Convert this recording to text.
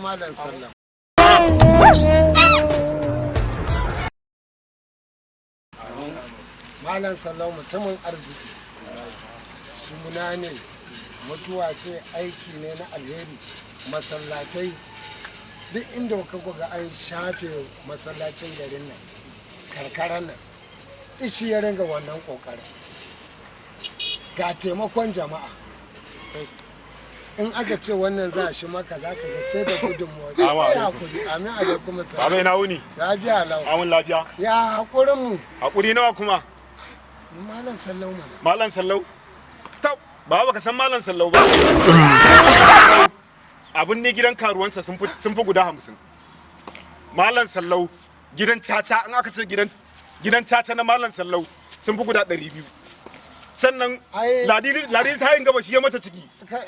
Malam Sallau. Malam Sallau mutumin arziki. Suna ne, mutuwa ce, aiki ne na alheri, masallatai. Duk inda kuka ga an shafe masallacin garin nan, karkarar nan, ishi ya ringa wannan kokarin. Ga taimakon jama'a. In aka ce wannan za shi maka, za ka ga sai da gudunmuwa. Awa, Ya hakuri, amin alaikum Baba, salam. ina wuni? Lafiya lau. Awun lafiya. Ya hakurin mu? Hakuri nawa kuma? Malam Sallau mana. Malam Sallau. Tau, baba, baka san Malam Sallau ba. Abun ne gidan karuwansa sun fi guda 50. Malam Sallau gidan caca, in aka ce gidan caca na Malam Sallau sun fi guda 200. Sannan Ladidi ta yin gaba shi ya mata ciki. Kai.